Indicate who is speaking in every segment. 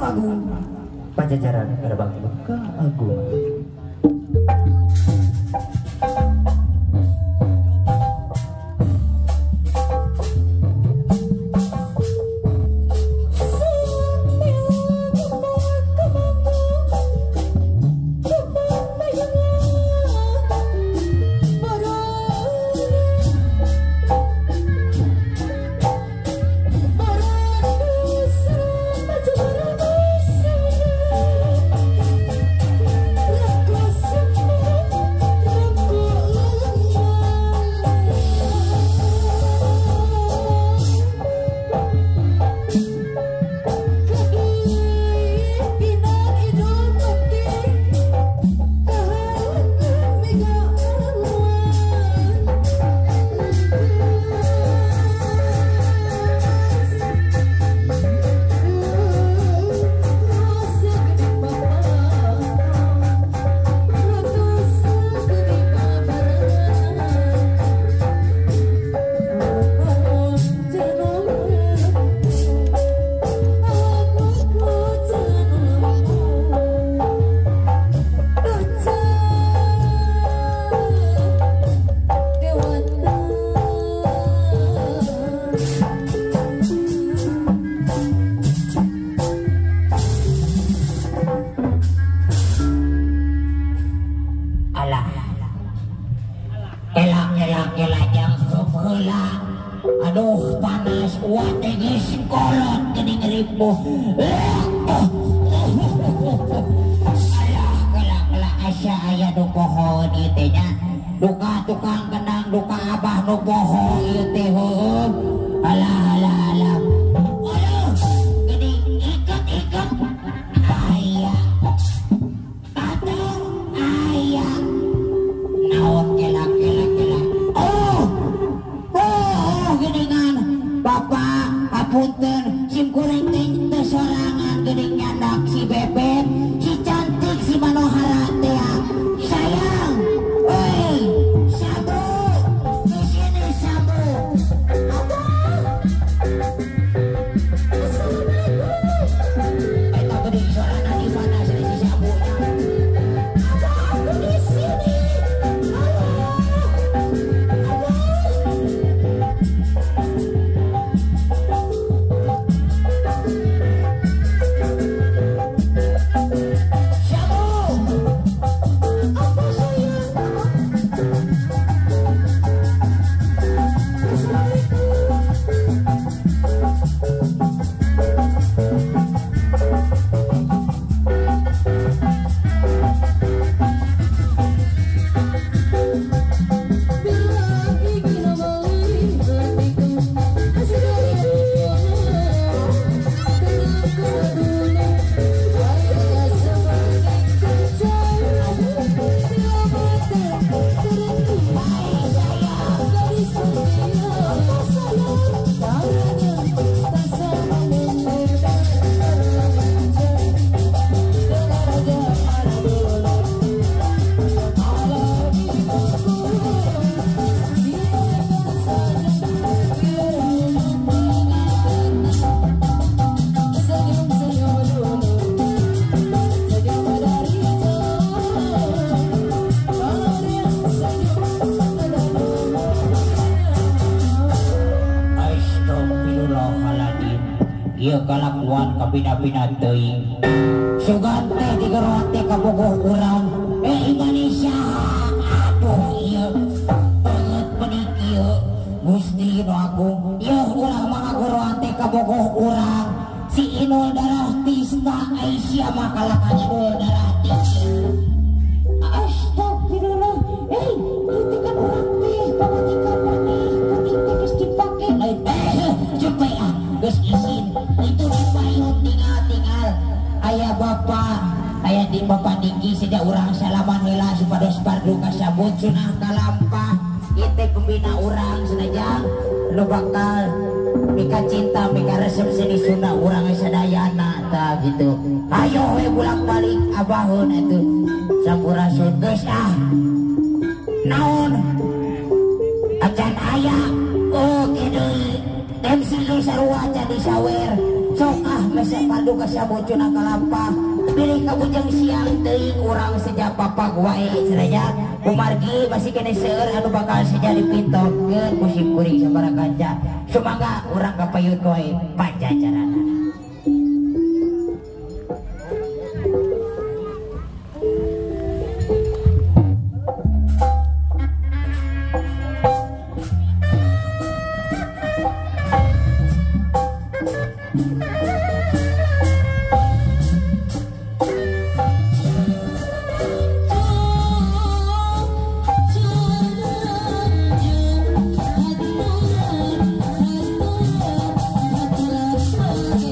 Speaker 1: Agung Pajajaran Gerbang Muka Agung.
Speaker 2: Yeah. Alah kela-kela asa aya nu poho ieu teh nya. Duka tukang kendang duka abah nu poho ieu teh heueuh. Alah alah alah. Aduh, geuning iket-iket. Aya. Katong aya. Naon kela-kela-kela. Oh. Oh, geuningan. Bapak hapunten sim kuring teh teu sorangan geuning nyandak si Bebek, si cantik si Manohara teh. Sayang. Oi, Sabu. Di sini Sabu. Abah. Assalamualaikum. Eta geuning sorana di mana si Sabunya? Abah, aku di sini. Halo. Abah. Sabu. Apa sayang? Assalamualaikum.
Speaker 3: Bila ingin mengertikan
Speaker 2: Astagfirullahaladzim. Ieu kalakuan kabina-bina teuing. Sugan teh digeroan teh kabogoh urang. Indonesia. Aduh ieu banget menik ieu. Gusti nu agung. Ieu urang mah ngageroan teh kabogoh urang. Si Inul Darah Tista Aisyah mah kalakan Inul Darah Tista. Astagfirullah. Itu kan urang teh pamajikan maneh kuning teh geus dipake lain. Cepet ah geus isin. Itu dipayun tinggal-tinggal. Aya bapak, aya di bapak Diki sejak urang salaman heula supados pardu kasabut sunah kalampah. Ieu teh pembina urang senajan nu bakal mika cinta mika resep seni Sunda urang sadayana tah gitu. Ayo we bolak-balik abaheun atuh. Sampurasun geus ah. Naon? Acan aya. Oke deui. MC nu sarua can disawer. Sok ah mese pardu kasabut cenah kalampah. Pilih kabujeng siang teuing urang seja papak wae cenah. Kumargi masih kene seueur anu bakal seja dipintonkeun ku sim kuring sabaraha kanca. Sumangga urang kapayun wae pajajaran.
Speaker 3: Hati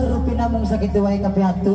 Speaker 2: Rupina mung sakitu wae kapihatur.